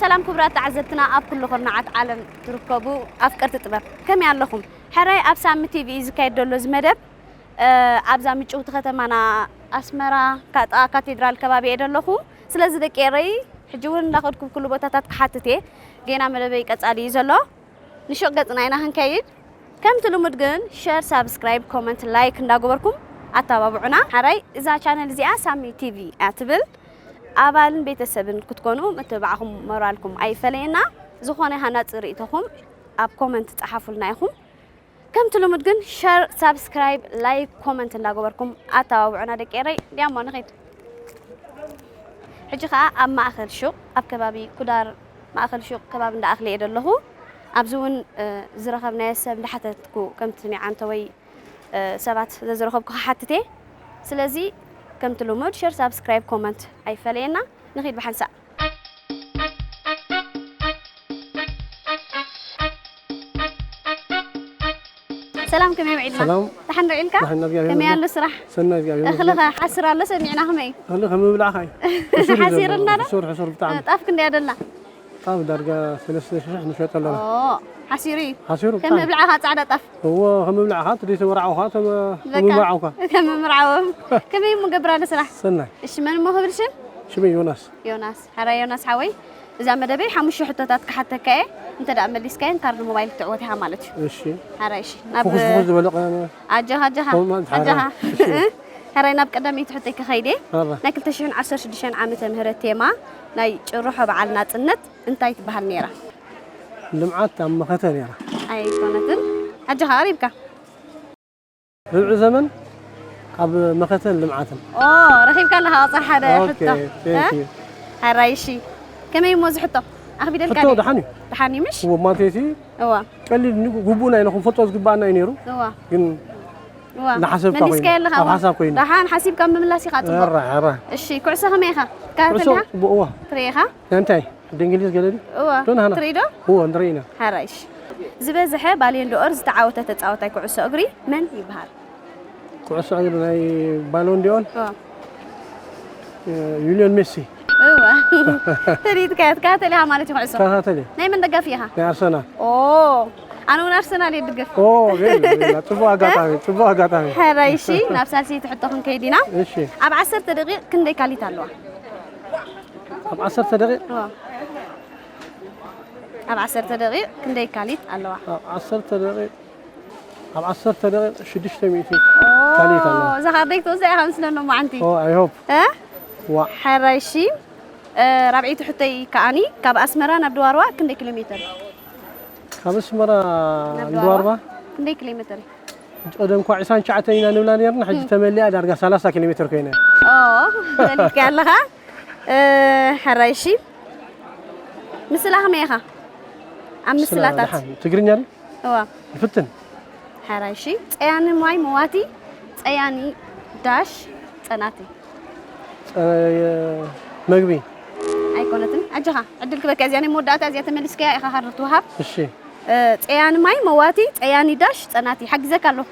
ሰላም ክቡራት ተዓዘብትና ኣብ ኩሉ ኩርናዓት ዓለም ትርከቡ ኣፍቀርቲ ጥበብ፣ ከመይ ኣለኹም? ሕራይ ኣብ ሳሚ ቲቪ እዩ ዝካየድ ዘሎ እዚ መደብ። እ፣ ኣብዛ ምጭውቲ ከተማና ኣስመራ፣ ካ-፣ ጥቓ ካቴድራል ከባቢ እየ ዘለኹ። ስለዚ ደቂ ኤረይ፣ ሕጂ እውን እንዳኸድኩ ኩሉ ቦታታት ክሓትት እየ። ጌና መደበይ ቀጻሊ እዩ ዘሎ። ንሹቕ ገጽና ኢና ክንከይድ። ከምቲ ልሙድ ግን ሸር፣ ሳብስክራይብ፣ ኮመንት፣ ላይክ እንዳገበርኩም ኣተባብዑና። ሓራይ እዛ ቻነል እዚኣ ሳሚ ቲቪ እያ ትብል። ኣባልን ቤተሰብን ክትኮኑ ምትብባዕኹም ሞራልኩም ኣይፈለየና። ዝኾነ ሃናጺ ርእይቶኹም ኣብ ኮመንት ጸሓፉልና ኢኹም። ከምቲ ልሙድ ግን ሸር፣ ሳብስክራይብ፣ ላይክ፣ ኮመንት እንዳገበርኩም ኣተባብዑና ደቂ ኤረይ። ዲያሞ ንኺድ። ሕጂ ኸኣ ኣብ ማእከል ሹቕ፣ ኣብ ከባቢ ኩዳር ማእከል ሹቕ ከባቢ እንዳ ኣኽሊ እየ ዘለኹ። ኣብዚ እውን፣ እ፣ ዝረኸብናዮ ሰብ እንዳሓተትኩ ከምቲ ናይ ዓንተወይ፣ እ፣ ሰባት ዘዝረኸብኩ ክሓትት እየ። ስለዚ ከምቲ ልሙድ ሸር፣ ሳብስክራይብ፣ ኮመንት ኣይፈለየና። ንኺድ ብሓንሳእ። ሰላም፣ ከመይ ውዒልና? ሰላም። ደሓን ዶ ኢልካ? ደሓን፣ እግዚኣብሔር ከመይ ይመስገን። ኣሎ ስራሕ? ሰናይ፣ እግዚኣብሔር ይመስገን። እኽልኸ ሓስር ኣሎ ሰሚዕና፣ ከመይ እዩ? እኽሊ ከም ምብላዕኻ እዩ። ሕሱር እዩ ዘሎ። ሓሲርና ዶ? ሕሱር፣ ሕሱር ብጣዕሚ። ጣፍ ክንደይ ኣደላ? ጣፍ ዳርጋ ሰለስተ ሽሕ ንሸጦ ኣለና። ኦ፣ ሓሲሩ እዩ። ሓሲሩ ከም ብጣዕሚ። ምብላዕኻ ጻዕዳ ጣፍ። እዎ፣ ከም ምብላዕኻ፣ እቲ ዘይተመርዓውኻ፣ ተመ-፣ በቃ፣ ምብላዕውካ። ከም ምምርዓዎም። ከመይ እሞ ገብር ኣሎ ስራሕ? ሰናይ። እሺ፣ መን እሞ ክብል ሽም? ሽመይ ዮናስ። ዮናስ። ሕራይ ዮናስ ሓወይ፣ እዛ መደበይ ሓሙሽተ ሕቶታት ክሓተካ እየ። እንተ ደኣ መሊስካየን ካርድ ሞባይል ክትዕወት ኢኻ ማለት እዩ። እሺ። ሕራይ፣ እሺ። ናብ ፍኹስ ፍኹስ ዝበለ ቀ-፣ ኣጆኻ፣ ኣጆኻ። ኮማንት፣ ኣጆኻ። ሕራይ፣ እሺ። ሕራይ፣ ናብ ቀዳመይቲ ሕቶይ ክኸይድ እየ። ሕራይ። ናይ ክልተ ሽሕን ዓሰርተ ሽዱሽተን ዓመተ ምህረት ቴማ ናይ ጭርሖ በዓል ናጽነት እንታይ ትበሃል ነይራ? ልምዓት ኣብ መኸተ ነይራ። ኣይኮነትን። ኣጆኻ፣ ቀሪብካ። ርብዒ ዘመን ኣብ መኸተን ልምዓትን። ኦ፣ ረኺብካ ኣለኻ ቁጽሪ ሓደ ኦኬ፣ ሕቶ። ቴንክ እ? ዩ። ሕራይ፣ እሺ። ከመይ እሞ እዚ ሕቶ? ኣኽቢደልካ ሕቶ ድየ? ደሓን እዩ። ደሓን እዩ፣ ምሽ? እዎ፣ ማለት እቲ እዋ። ቀሊል ን-፣ ግቡእና ኢና ክንፈልጦ ዝግባኣና እዩ ነይሩ። እዋ። ግን እዋ። እናሓሰብካ መሊስካዮ ኮይኑ፣ ኣለኻ ኣብ እዋ። ሓሳብ ኮይኑ። ደሓን ሓሲብካ ምምላስ ኢኻ ጽቡቕ። ሕራይ፣ ሕራይ። እሺ፣ ኩዕሶ ከመይ ኢኻ? ትከታተል ኩዕሶ ኢኻ? ጽቡቕ፣ እዋ። ትርኢ ኢኻ? ናይ እንታይ? ዓዲ እንግሊዝ ገለ ድዩ? እዋ። ዶ ንሃና? ትርኢ ዶ? እዎ፣ ንርኢ ኢና። ሕራይ፣ እሺ። ዝበዝሐ ባሎን ዶር ዝተዓወተ ተጻዋታይ ኩዕሶ እግሪ መን ይበሃል? ኩዕሶ እግሪ ናይ ባሎን ዲኦር? እዋ። እ፣ ዩልዮን ሜሲ። እዋ። ፈሊጥካዮ፣ ትከታተል ኢኻ ማለት እዩ ኩዕሶ? እከታተል እየ። ናይ መን ደጋፊ ኢኻ? ናይ ኣርሰናል። ኦ፣ ኣነ እውን ኣርሰናል እየ ድግፍ። ኦ፣ ቬላ፣ ቬላ። ጽቡቕ ኣጋጣሚ፣ ጽቡቕ ኣጋጣሚ። ሕራይ፣ እሺ፣ ናብ ሳልሰይቲ ሕቶ ክንከይድ ኢና። እሺ። ኣብ ዓሰርተ ደቂቕ ክንደይ ካሊት ኣለዋ? ኣብ ዓሰርተ ደቂቕ? እዋ። ኣብ ዓሰርተ ደቂቕ ክንደይ ካሊት ኣለዋ? ኣብ ዓሰርተ ደቂቕ፣ ኣብ ዓሰርተ ደቂቕ ሽዱሽተ ሚእቲ ኦ፣ ካሊት ኣለዋ። እዛ ካርደይ ክትወስዳ ኢኻ መስለኒ ሎማዓንቲ። ኦ፣ I hope። እ? ዋ። ሕራይ፣ እሺ። እ፣ ራብዐይቲ ሕቶይ ከኣኒ፣ ካብ ኣስመራ ናብ ድዋርዋ ክንደይ ኪሎ ሜትር? ካብ ኣስመራ ናብ ንድዋርዋ? ክንደይ ኪሎ ሜትር? ቀደም እኳ ዕስራን ትሽዓተን ኢና ንብላ ነርና፣ ሕጂ እም። ተመሊኣ ዳርጋ ሰላሳ ኪሎ ሜትር ኮይና። ኦ፣ ፈሊጥካ ኣለኻ። እ፣ ሕራይ፣ እሺ። ምስላ ከመይ ኢኻ? ኣብ ምስላ ምስላታት። ደሓን። ትግርኛ ድዩ? እዋ። ይፍትን። ሕራይ፣ እሺ። ጸያኒ ማይ መዋቲ፣ ጸያኒ ዳሽ ጸናቲ። ጸ-፣ መግቢ። ኣይኮነትን። ኣጆኻ፣ ዕድል ክበካ። እዚኣ ናይ መወዳእታ እዚኣ ተመሊስካያ ኢኻ ካርድ ትወሃብ። እሺ። እ፣ ጸያኒ ማይ መዋቲ፣ ጸያኒ ዳሽ ጸናቲ። ሓጊዘካ ኣለኹ።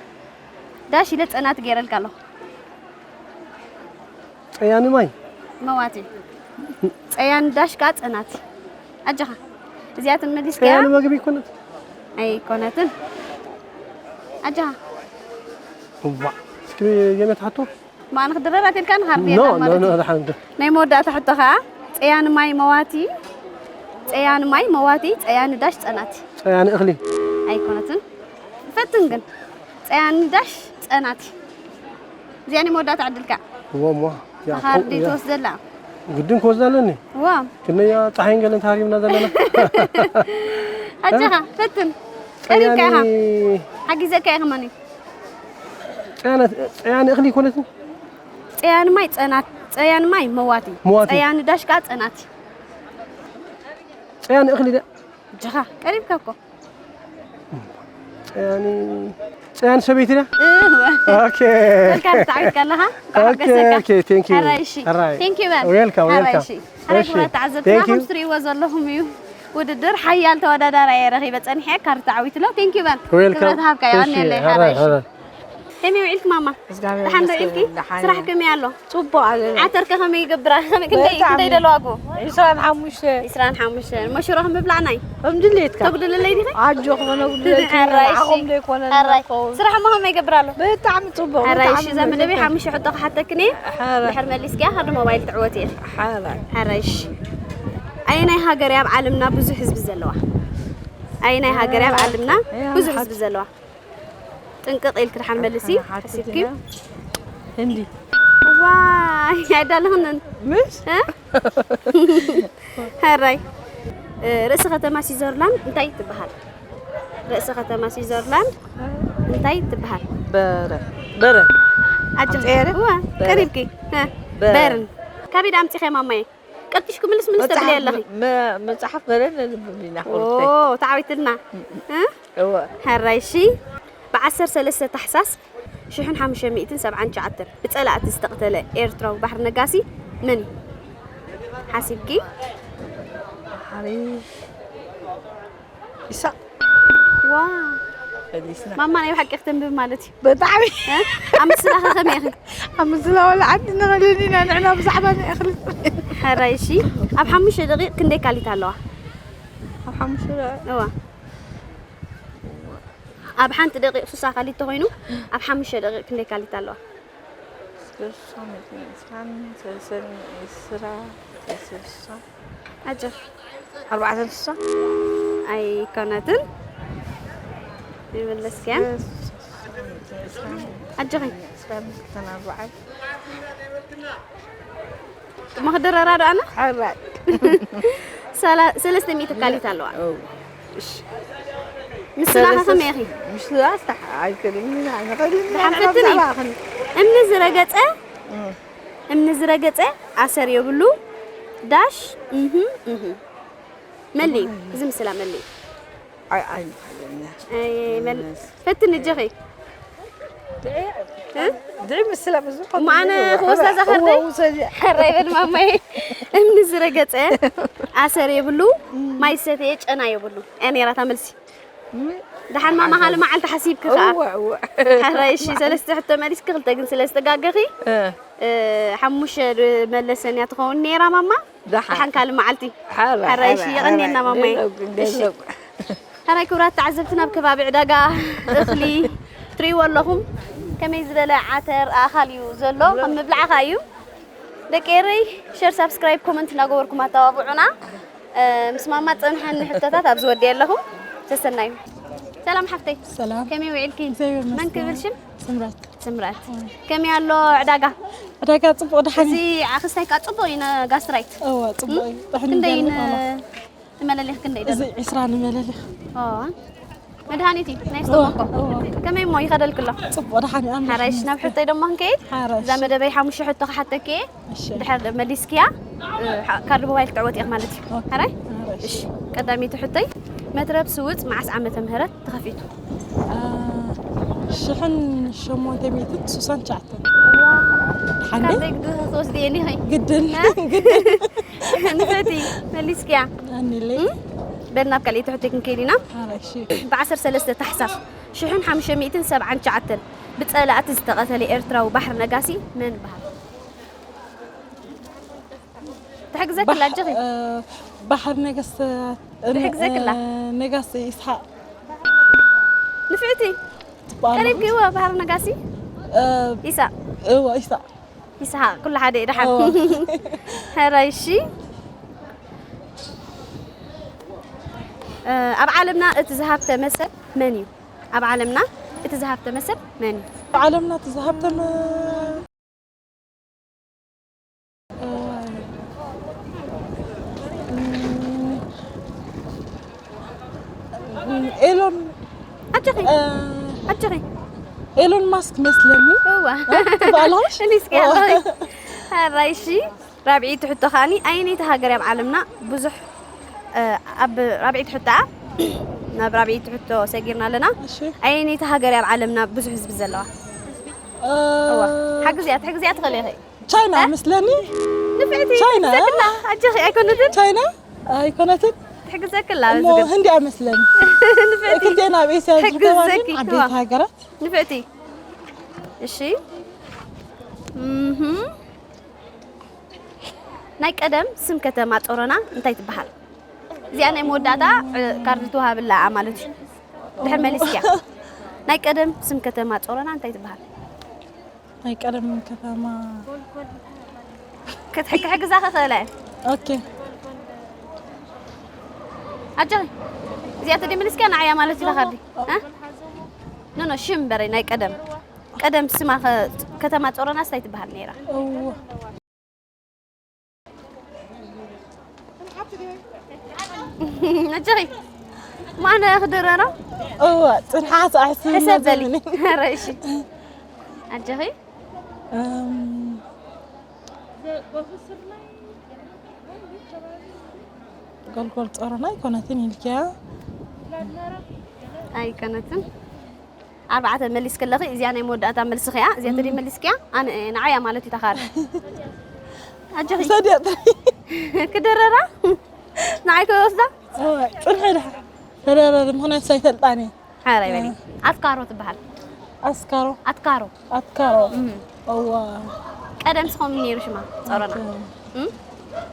ዳሽ ኢለ ጸናቲ ገይረልካ ኣለኹ። ጸያኒ ማይ። መዋቲ። ጸያኒ ዳሽ ከኣ ጸናቲ። ኣጆኻ። እዚኣ ተመሊስካያ? ጸያኒ መግቢ ይኮነት? ኣይኮነትን። ኣጆኻ። እዋ። እስኪ የመት ሓቶ? ማን ክድረር ኣትልካ ንኻርድ ኖ፣ የላ ኖ፣ ማለት ኖ፣ እዩ። ደሓን ዶ። ናይ መወዳእታ ሕቶ ከኣ፣ ጸያኒ ማይ መዋቲ፣ ጸያኒ ማይ መዋቲ፣ ጸያኒ ዳሽ ጸናቲ። ጸያኒ እኽሊ። ኣይኮነትን። ፈትን ግን። ጸያኒ ዳሽ ጸናቲ። እዚኣ ናይ መወዳእታ ዕድልካ። እዎ፣ እሞ። ያ፣ ተኻርዲ ያ። ትወስደላ። ግድን ክወስዳ ኣለኒ። እዋ። ክንደያ ጸሓይን ገለን ተሃሪምና ዘለና። ኣጆኻ፣ ፈትን። ቀሪብካ ኢኻ። ጸያኒ ሓጊዘካ ኢኻ ማኒ። ጸያነ-፣ ጸያኒ እኽሊ ይኮነትን? ጸያኒ ማይ ጸናት-፣ ጸያኒ ማይ መዋቲ። መዋቲ። ጸያኒ ዳሽ ከኣ ጸናቲ። ጸያኒ እኽሊ ድያ? ኣጆኻ፣ ቀሪብካ እኮ። ጸያኒ፣ ጸያኒ ሰበይቲ ድያ? እወ። ኦኬ። በልካ ተዓዊትካ ኣለኻ። ኦኬ፣ ሓገዘካ። ኦኬ፣ ቴንክ ዩ። ሕራይ፣ እሺ። ሕራይ። ቴንክ ዩ በል። ዌልካም፣ ሕራይ፣ ዌልካም። እሺ። ሕራይ፣ እሺ። ክቡራት ተዓዘብትና፣ ቴንክ ዩ። ከም ትርእይዎ ዘለኹም እዩ። ውድድር ሓያል ተወዳዳሪ እየ ረኺበ ጸኒሐ፣ ካርድ ተዓዊትሎ። ቴንክ ዩ በል። ዌልካም። ክብረት ሃብካ፣ እሺ፣ የቐንየለይ፣ ሕራይ፣ ሕራይ፣ እሺ። ሕራይ። ከመይ ውዒልክ ማማ? እግዚኣብሔር ደሓን ዶ ይመስገን፣ ውዒልኪ? ደሓን ስራሕ እየ። ከመይ ኣሎ? ጽቡቕ ኣለና። ዓተር ከ ከመይ ይገብራ? ከመይ ክንደይ በጣም ክንደይ ደለዋጉ? ዒስራን ሓሙሽተ ዒስራን ሓሙሽተ። መሽሮ ከም ምብላዕ ናይ ከም ድሌትካ ተጉድልለይ ዲኺ? ኣጆ ክኾነ ጉድለቲ ሕራይ እሺ። ዓቕም ዘይኮነ ሕራይ። ንኸውን። ስራሕ እሞ ከመይ ይገብራ ኣሎ? ብጣዕሚ ጽቡቕ ሕራይ እሺ። ብጣዕሚ እዛ መደበይ ጽቡቕ። ሓሙሽተ ሕቶ ክሓተክኒ ሕራይ። ድሕር መሊስኪያ ካርዲ ሞባይል ትዕወት እየ። ሕራይ። ሕራይ እሺ። ኣየናይ ሃገር እያ ኣብ ዓለምና ብዙሕ ህዝቢ ዘለዋ? ኣየናይ ሃገር እያ ኣብ ዓለምና እያ ብዙሕ መሓት- ህዝቢ ዘለዋ? ጥንቅቕ ኢልክ ድሓን መልሲ ሓቲትና ሓሲብኪ። ህንዲ። ዋይ ኣይዳለኽንን ምሽ? እ? ሕራይ እ፣ ርእሲ ከተማ ስዊዘርላንድ እንታይ ትበሃል? ርእሲ ከተማ ስዊዘርላንድ እንታይ ትበሃል? በረ በረ ኣጆኺ። ኣምፅኤረ? እዋ በረ። ቀሪብኪ። እ፣ በረ። በርን። ካበይ ደኣ ኣምፂኸ ማማየ? ቀልጢሽ ክምልስ ምልስ ተብለይ ኣለኺ። መ- መፅሓፍ በረ ንንብብ ኢና ኦ ክልተ ተዓዊትልና። እ? እወ ሕራይ እሺ። ብዓሰርተ ሰለስተ ታሕሳስ ሽሕን ሓሙሽተ ሚእትን ሰብዓን ትሽዓተን ብጸላእቲ ዝተቐተለ ኤርትራዊ ባሕሪ ነጋሲ መን እዩ? ሓሲብኪ? ባሕሪ ይሳቅ ዋ ፈሊስና ማማ ናይ ብሓቂ ክትንብብ ማለት እዩ። ብጣዕሚ እ? ኣብ ምስላኸ ከመይ ኢኺ? ኣብ ምስላ ወላ ዓዲ ንኽእልን ኢና ንሕና ብዛዕባ ንእኽሊ ሕራይ እሺ። ኣብ ሓሙሽተ ደቂቕ ክንደይ ካሊት ኣለዋ? ኣብ ሓሙሽተ እዋ ኣብ ሓንቲ ደቂቕ ሱሳ ካሊት ተኾይኑ ኣብ ሓሙሽተ ደቂቕ ክንደይ ካሊት ኣለዋ? ስልሳ ሚእትን ዕስራን ሰለስተን ዕስራ ስልሳ ኣጆ ኣርባዕተን ስሳ ኣይኮነትን ይመለስክያን ኣጆኺ መኽደረራ ዶ ኣነ ሓራይ ሰላ- ሰለስተ ሚእቲ ካሊት ኣለዋ ምስላኸ ከመይ ኢኺ ምስላ ስራሕ ኣይክእልን ኢና ንኽእል ኢና ደሓን ፈትኒ። ንኽእል ኢና እምኒ ዝረገፀ እምኒ ዝረገፀ ኣሰር የብሉ ዳሽ እህ እህ መሊ እዚ ምስላ መሊ ኣይ ኣይንኽእልን ኢና ኣይ መሊ ፈትኒ እጆኺ ድዒ ምስላ ብዙ እሞ ኣነ ክወስዳ እዛ ካርደይ? ሕራይ በል ማማየ እምኒ ዝረገፀ ኣሰር የብሉ ማይ ዝሰተየ ጨና የብሉ እያ ነይራ እታ መልሲ ደሓን ማማ ካልእ መዓልቲ ሓሲብኪ ከዓ ሕራይ እሺ ሰለስተ ሕቶ መሊስኪ ክልተ ግን ስለ ዝተጋገኺ ሓሙሽተ መለሰን እያ ትኸውን ነይራ ማማ ደሓን ካልእ መዓልቲ ሕራይ እሺ የቐንየና ማማየ ሕራይ ክቡራት ተዓዘብትና ኣብ ከባቢ ዕዳጋ እኽሊ ትሪእዎ ኣለኹም ከመይ ዝበለ ዓተር ኣእኻል እዩ ዘሎ ከም ምብላዕኻ እዩ ደቂ ኤረይ ሸር ሳብስክራይብ ኮመንት እናገበርኩም ኣተባብዑና ምስ ማማ ፀንሐኒ ሕቶታት ኣብዚ ወዲ ኣለኹ ሰሰናዩ ሰላም ሓፍተይ ሰላም ከመይ ውዒልኪ እግዚኣብሔር ይመስገን። መን ክብል ሽም ስምረት ስምረት ከመይ ኣሎ ዕዳጋ ዕዳጋ ፅቡቅ ድሓን እዚ ኣክስታይ ከዓ ፅቡቅ እዩ ንጋስትራይት እወ ፅቡቅ እዩ ጥሕኒ ክንደይ ይበልዕ ኣሎ። ንመለሊኽ ክንደይ እዚ ደሎ ዕስራ ንመለሊኽ መድሃኒት እዩ ናይ ስተሞኮ ከመይ እሞ ይኸደልክሎ ፅቡቅ ድሓን እዩ ኣምላኽ ሓራይሽ ናብ ሕቶይ ደሞ ክንከይድ ሓራይሽ። እዛ መደበይ ሓሙሽተ ሕቶ ክሓተኪ እየ እሺ ድሕር መሊስክያ ካርድ ሞባይል ትዕወት ኢኽ ማለት እዩ ሓራይ ሓራይሽ። እሺ ቀዳመይቲ ሕቶይ መትረብ ስውፅ መዓስ ዓመተ ምህረት ተኸፊቱ አ፣ ሽሕን ሸሞንተ ሚእትን ስሳን ትሽዓተን ሓንደ ካርደይ ክትወስድየኒ ኢኺ ግድን ግድን ንፈቲ መሊስክያ ኣኒለይ በል ናብ ካልኣይቲ ሕቶይ ክንከይድ ኢና ሓራይሽ ብ ዓሰርተ ሰለስተ ታሕሳስ ሽሕን ሓሙሽተ ሚእትን ሰብዓን ትሽዓተን ብጸላእቲ ዝተቐተለ ኤርትራዊ ባሕሪ ነጋሲ መን በሃል? ትሕግዘክላ ኣጆኺ ባሕር ነገስታት ትሕግዘክላ? ነጋሲ ይስሓቅ ንፍዕቲ ቀሪብኪዎ ባህር ነጋሲ ይሳቅ እወ ይስሓቅ ይስሓቅ ኩሉ ሓደ እዩ ደሓን ሕራይ እሺ ኣብ ዓለምና እቲ ዝሃብተመ ሰብ መን እዩ ኣብ ዓለምና እቲ ዝሃብተመ ሰብ መን እዩ ዓለምና እቲ ዝሃብተመ ኤሎን ኣጆኺ ኣጆኺ ኤሎን ማስክ መስለኒ እዋ ትባላሽ እሊስኪ ኣለኺ ሕራይ እሺ ራብዒቲ ሕቶ ከዓኒ ኣየነይቲ ሃገር ኣብ ዓለምና ብዙሕ ኣብ ራብዒቲ ሕቶ ናብ ራብዒቲ ሕቶ ሰጊርና ኣለና ኣየነይቲ ሃገር ኣብ ዓለምና ብዙሕ ህዝቢ ዘለዋ እዋ ሓግዝያ ትሕግዝያ ትኽእል ኢኺ ቻይና መስለኒ ንፍዕቲ ቻይና ትሕግዘክላ ኣጆኺ ኣይኮነትን ቻይና ኣይኮነትን ትሕግዘክላ እሞ ህንዲ ኣይመስለኒ ንፍዕቲ ክልቴና ኣብ ኤስያ ዝርከባ ሕግዘኪ ዓበይቲ ሃገራት ንፍዕቲ እሺ። እህ ናይ ቀደም ስም ከተማ ጾሮና እንታይ ትበሃል? እዚኣ ናይ መወዳእታ፣ እ፣ ካርድ ትወሃበላ ማለት እዩ። ድሕር መሊስኪያ። ናይ ቀደም ስም ከተማ ጾሮና እንታይ ትበሃል? ናይ ቀደም ከተማ ክትሕግሕግ እዛ ከኽእለ። ኦኬ። ኣጆኺ። እዚኣ ተደይ መሊስኪያ ንዓያ ማለት እዩ ካርዲ። እ? ኖ፣ ኖ፣ ሽም በረይ ናይ ቀደም። ቀደም ስማ ከ-፣ ከተማ ጾሮና እንታይ ትበሃል ነይራ? እዎ። ኣጆኺ። ማነ ክድረራ? እዎ፣ ጽንሓ ሰዓት ሕሰብ በሊ። ኧረ እሺ። ኣጆኺ። እም፣ ጎልጎል ጾሮና ኣይኮነትን ኢልኪያ። ኣይኮነትን። ኣርባዕተ መሊስ ከለኺ እዚኣ ናይ መወዳእታ መልስኺ እያ። እዚኣ ተደይ መሊስኪያ ኣነ እየ፣ ንዓያ ማለት እዩ ተኻሪ። ኣጆኺ። ሰዲያ ክድረራ? ንዓይ ከወስዳ? ጽንሒ ድሓ ተደረሪ ምኽንያት ሳይፈልጣኒ። ሓራይ በሊ። ኣትካሮ ትበሃል። ኣስካሮ ኣትካሮ። ኣትካሮ እም። እዋ ቀደም ስኾም ነይሩ ሽማ ጾሮና። እም?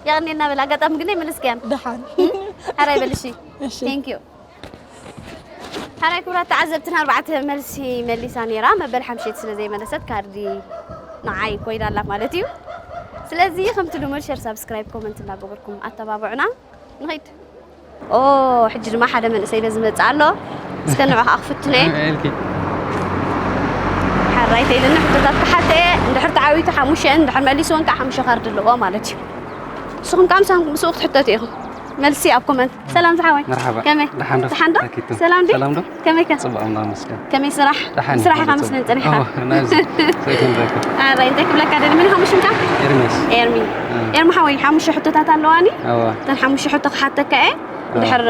ያኔ እና በላ ኣጋጣሚ ግን ይመልስኪያን። ደሓን ሓራይ በልሺ። እሺ Thank you። ሓራይ ክብራት ተዓዘብትና ኣርባዕተ መልሲ መሊሳ ነይራ። መበል ሓምሸት ስለ ዘይመለሰት ካርዲ ንዓይ ኮይና ኣላ ማለት እዩ። ስለዚ ከምቲ ልሙድ ሸር፣ ሳብስክራይብ፣ ኮመንት እናገበርኩም ኣተባብዑና። ንኸይድ። ኦ፣ ሕጂ ድማ ሓደ መንእሰይ በዚ መጽእ ኣሎ። እስከ ንዑ ከዓ ክፍትነ። ኢልኪ ሓራይ ተይልኒ ሕቶታት ክሓተ እየ። እንድሕር ተዓዊቱ ሓሙሽተ፣ እንድሕር መሊስዎን ከዓ ሓሙሽተ ካርድ ኣለዎ ማለት እዩ። ንስኹም ከዓ ምሳኹም ምስኡ ክትሕተቱ ኢኹም። መልሲ ኣብ ኮመንት። ሰላም ዝሓወይ። መርሓባ። ከመይ? ደሓን ዶ? ደሓን ዶ? ታኪቱ። ሰላም ድዩ? ሰላም ዶ? ከመይ ከ? ጽቡቕ ኣምላኽ ይመስገን። ከመይ ስራሕ? ደሓን ስራሕ ኢኻ ይመስገን። መስለን ጸኒሕካ። ኣዎ፣ ናብዚ ሰይተን ረከብ። ኣረ እንታይ ክብለካ ደሊ፣ መን ኢኻ ሽምካ? ኤርሚያስ። ኤርሚ። እ። ኤርሚ ሓወይ ሓሙሽተ ሕቶታት ኣለዋኒ። ኣዋ። እተን ሓሙሽተ ሕቶ ክሓተካ እየ። ድሕር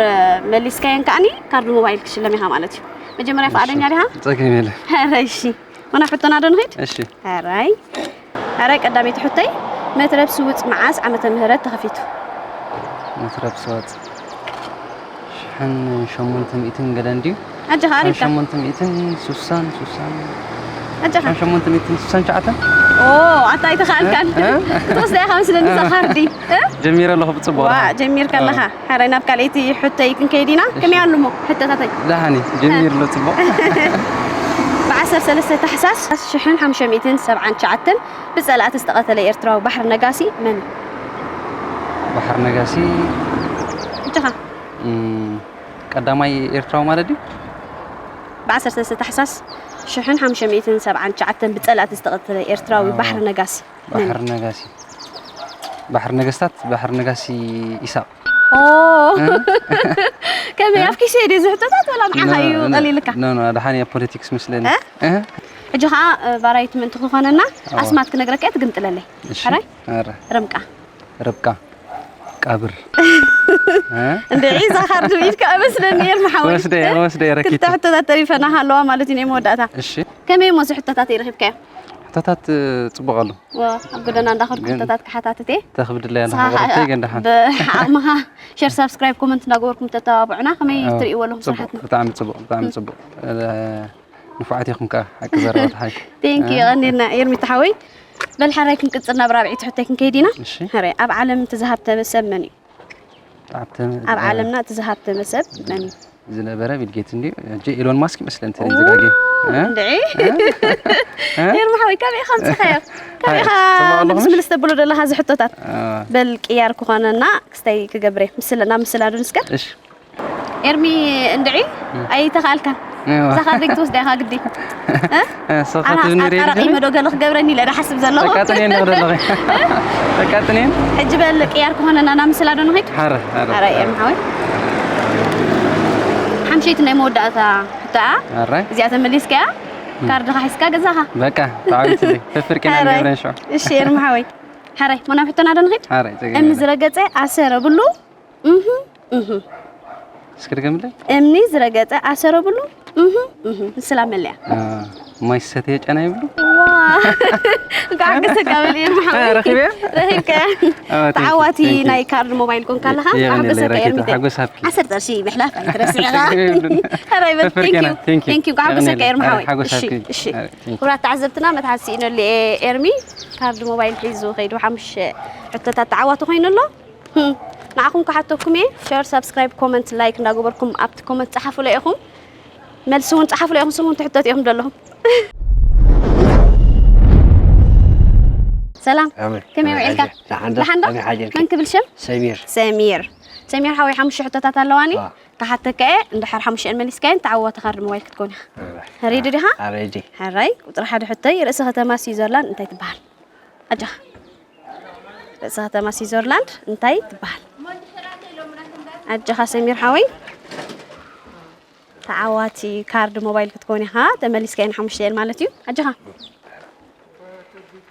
መሊስካየን ከኣኒ ካርድ ሞባይል ክሽለም ኢኻ ማለት እዩ። መጀመርያ ፍቓደኛ ዲኻ? ጸገም የለ። ኣረ እሺ። ወና ሕቶና ዶ ንኸይድ? እሺ። ኣራይ ኣራይ ቀዳመይቲ ሕቶይ፣ መትረብ ስውፅ መዓስ ዓመተ ምህረት ተኸፊቱ? መትረብ ስዋጽ ሽሕን ሸሞንተ ሚእትን ገለን ድዩ? ኣጆኻ ኣሪፍካ። ሸሞንተ ሚእትን ሱሳን ሱሳን ኣጆኻ። ሸሞንተ ሚእትን ሱሳን ሸዓተን ኦ ኣታ ኣይተኻእልካን። እ? ክትወስዳ ኢኻ መስለኒ እዛ ካርዲ። እ? ጀሚረ ኣለኹ ብጽቡቕ ዋ ደሓ። ጀሚርካ ኣለኻ። ሓራይ ናብ ካልኣይቲ ሕቶይ ክንከይድ ኢና። ከመይ ኣሉሞ ሕቶታተይ? ደሓኒ ጀሚር ኣሎ ጽቡቕ። ብ ዓሰርተ ሰለስተ ታሕሳስ ሽሕን ሓሙሽተ ሚእትን ሰብዓን ትሽዓተን ብጸላእቲ ዝተቐተለ ኤርትራዊ ባሕር ነጋሲ መን እዩ? ባሕር ነጋሲ እጅኻ እም፣ ቀዳማይ ኤርትራዊ ማለት ድዩ? ብ ዓሰርተ ሰለስተ ታሕሳስ ሽሕን ሓሙሽተ ሚእትን ሰብዓን ትሽዓተን ብጸላእቲ ዝተቐተለ ኤርትራዊ ኣዎ። ባሕር ነጋሲ መን እዩ? ባሕር ነጋሲ ባሕር ነገስታት ባሕር ነጋሲ ኢሳቕ ኦ ከመይ ኣብ ኪሰ ድዩ ዝሕቶታት ወላ ንዓኻ እዩ ቀሊልካ? ኖ ኖ ደሓን እየ ፖለቲክስ ምስለኒ እ? እ? ሕጂ ኸዓ እ፣ ባራይቲ ምእንቲ ክኾነና ኣዎ። ኣስማት ክነግረካ እየ ትግምጥለለይ እሺ ሓራይ ኣረ ርምቃ ርብቃ ቀብር እንድዒ እዛ ካርድ ብኢድካ እመስለኒ እየ መሓወይ ወስደ ወስደ ረኪት ክልተ ሕቶታት ተሪፈና ሃለዋ ማለት እዩ ናይ መወዳእታ እሺ ከመይ እሞ እዚ ሕቶታት ይረኺብካዮ ሕቶታት ጽቡቕ ኣሎ ዋ ኣብ ጎደና እንዳኸድኩ ግን- ሕቶታት ክሓታትት እየ ተኽብድለያ ንስኻ እንዳኸበረተይ ከዓ ግን ደሓን ብዓቕምኻ ሸር ሳብስክራይብ ኮመንት እንዳገበርኩም ተተባብዑና ከመይ ኣዎ፣ ትርእይዎ ኣለኹም ጽቡቕ ስራሕትና ብጣዕሚ ጽቡቕ ብጣዕሚ ጽቡቕ እ፣ ንፉዓት ኢኹም ከዓ ሓቂ ዘረባ ተሓይ ቴንክ ዩ ቀኒልና ኤርሚታ ሓወይ በል ሓራይ ክንቅጽል ናብ ራብዒቲ ሕቶይ ክንከይድ ኢና እሺ ሕረ ኣብ ዓለም እቲ ዝሃብተመ ሰብ መን እዩ ኣብተን ኣብ ዓለምና እቲ ዝሃብተመ ሰብ መን እዩ ዝነበረ ቢል ጌትስ እንድዩ ሕጂ ኤሎን ማስክ ይመስለኒ ተለይ ዘጋጌ እንድዒ ኤርሚ ሓወይ ካበይ ኢኻ ኣምፅኻዮ ካበይ ኢኻ ጽቡቕ ኣለኹም? ምልስ ምልስ ተብሎ ዘለኻ እዚ ሕቶታት አ፣ በል ቅያር ክኾነና ክስተይ ክገብረ ምስለ ናብ ምስላ ዶ ንስከ እሺ ኤርሚ እንድዒ ኣይተኻልካን እዋ። እዛ ካርደይ ክትወስዳ ኢኻ ግዲ እ? እ፣ ሰኻት ኣና ዝነሪ ኣጣራቒ መዶ ገለ ክገብረኒ ኢለ ዳሓስብ ዘለኹ ተቃጥኔን ነው ደለኸ ተቃጥኔን ሕጂ በል ቅያር ክኾነና ናብ ምስላ ዶ ንኸይድ ሓረ ሓረ ኣረ ኤርሚ ሓወይ ሓምሸይቲ ናይ መወዳእታ ሕቶኣ ኣራይ እዚኣ ተመሊስካያ ካርድኻ ሒዝካ ገዛኻ በቃ ተዓዊትልኝ ፍፍር ኪና ሓራይ። ንገብረን ሸው እሺ ኤርሚ ሓወይ ሓራይ ሞና ሕቶና ዶ ንኸይድ ሓረ እምኒ ዝረገጸ ኣሰረ ብሉ እህ እህ እስኪ ድገምለይ እምኒ ዝረገጸ ኣሰረ ብሉ እህ እህ ምስላ መለያ። ማይ ሰተየ ጨና ይብሉ። ዋ እንኳዕ ሓገሰካ በል ኤርሚ ሓወይ። ረኺበያ? ረኺብካ። Oh, thank you, ተዓዋቲ thank you. ናይ ካርድ ሞባይል ኮንካ ኣለኻ። የቐንየለይ ሓገሰካ ረኪታ፣ ኤርሚ። ሓጎስ ሃብኪ። ዓሰርተ ቅርሺ ምሕላፍ ኣይትረስዒኻ። የብሉን። ሕራይ በል። ተፈርኬና፣ Thank you. thank you። እንኳዕ ሓገሰካ የቐንየለይ። ኤርሚ ሓወይ። ሓጎስ እሺ ሃብኪ። እሺ። ኣረ፣ thank you። ክቡራት ተዓዘብትና መትሓዚ ስኢነሉ ኤርሚ ካርድ ሞባይል ሒዙ ከይዱ ሓሙሽተ ሕቶታት ተዓዋቲ ኮይኑ ኣሎ። ህም፣ ንዓኹም ክሓተኩም እየ። ሸር፣ ሳብስክራይብ፣ ኮመንት፣ ላይክ እንዳገበርኩም ኣብቲ ኮመንት ጸሓፉለይ ኢኹም። መልሲ እውን ጸሓፉለይ ኢኹም። ስሙን ትሕተቱ ኢኹም ዘለኹም። ሰላም። ኣሜን። ከመይ ውዒልካ? ደሓን ዶ? ደሓን ዶ? ከመይ ሓዲርካ? መን ክብል ሽም? ሰሚር። ሰሚር። ሰሚር ሓወይ ሓሙሽተ ሕቶታት ኣለዋኒ። ኣዎ። ክሓተካ እየ። እንድሕር ሓሙሽተን መሊስካየን ተዓዋቲ ካርድ ሞባይል ክትኮን ኢኻ። ሬዲ ዲኻ? ኣሬዲ። ሕራይ። ቁፅሪ ሓደ ሕቶይ፣ ርእሲ ከተማ ስዊዘርላንድ እንታይ ትበሃል? ኣጃኻ። ርእሲ ከተማ ስዊዘርላንድ እንታይ ትበሃል? ኣጃኻ ሰሚር ሓወይ። ተዓዋቲ ካርድ ሞባይል ክትኮን ኢኻ። ተመሊስካየን ሓሙሽተን ማለት እዩ። ኣጃኻ።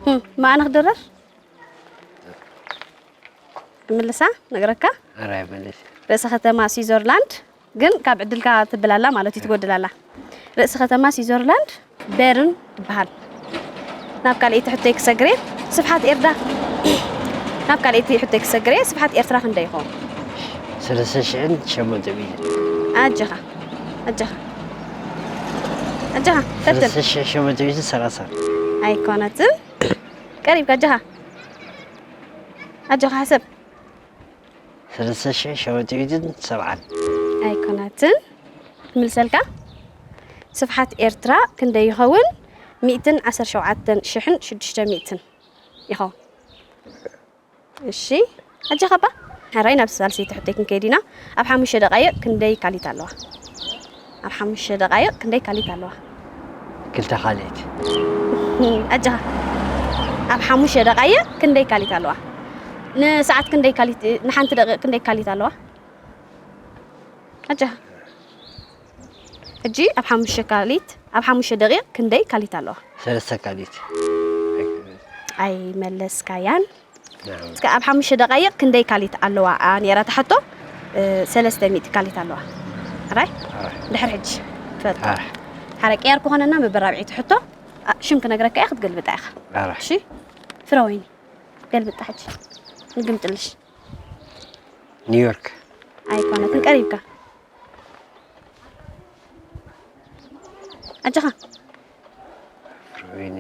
ህም፣ ማኣነ ክድረር? ምልሳ ነግረካ። ኣረ ኣይመልስ። ርእሲ ከተማ ስዊዘርላንድ ግን ካብ ዕድልካ ትብል ኣላ ማለት እዩ፣ ትጎድል ኣላ። ርእሲ ከተማ ስዊዘርላንድ በርን ትበሃል። ናብ ካልኣይቲ ሕቶይ ክሰግር እየ። ስፍሓት ኤርዳ ናብ ካልኣይቲ ሕቶይ ክሰግር እየ። ስፍሓት ኤርትራ ክንደይ ይኸውን? ሰለስተ ሽሕን ሸሞንተ ሚእትን። ኣጀኻ ኣጀኻ ኣጀኻ ፈትን። ሰለስተ ሽሕን ሸሞንተ ሚእትን ሰላሳን። ኣይኮነትን። ቀሪብካ ኣጀኻ ኣጀኻ ሓሰብ። ሰለስተ ሽሕን ሸሞንተ ሚእትን ሰብዓን። ኣይኮነትን። ክምልሰልካ። ስፍሓት ኤርትራ ክንደይ ይኸውን? ሚእትን ዓሰርተ ሸውዓተን ሽሕን ሽዱሽተ ሚእትን ይኸውን። እሺ ኣጀኻ እባ። ሕራይ ናብ ሳልሰይቲ ሕቶይ ክንከይድ ኢና። ኣብ ሓሙሽተ ደቓይቕ ክንደይ ካሊት ኣለዋ? ኣብ ሓሙሽተ ደቓይቕ ክንደይ ካሊት ኣለዋ? ክልተ ካልእቲ። ኣጀኻ ኣብ ሓሙሽተ ደቓይቕ ክንደይ ካሊት ኣለዋ? ንሰዓት ክንደይ ካሊት፣ ንሓንቲ ደቂቕ ክንደይ ካሊት ኣለዋ? ኣጀኻ ሕጂ ኣብ ሓሙሽተ ካሊት፣ ኣብ ሓሙሽተ ደቂቕ ክንደይ ካሊት ኣለዋ? ሰለስተ ካልእቲ። ኣይመለስካያን። እስከ ኣብ ሓሙሽተ ደቓይቕ ክንደይ ካሊት ኣለዋ? ኣ፣ ነይራ ትሓቶ፣ እ፣ ሰለስተ ሚእቲ ካሊት ኣለዋ። ሕራይ? ድሕር ሕጂ ትፈልጦ። ሓረ ቀያር ክኾነና መበራብዒ ትሕቶ፣ ኣ፣ ሽም ክነግረካ እየ፣ ክትገልብጣ ኢኻ። እሺ? ፍረወይኒ፣ ገልብጣ ሕጂ። ንግምጥልሽ። ኒውዮርክ። ኣይኮነትን፣ ቀሪብካ። ኣጀኻ። ወይኒ።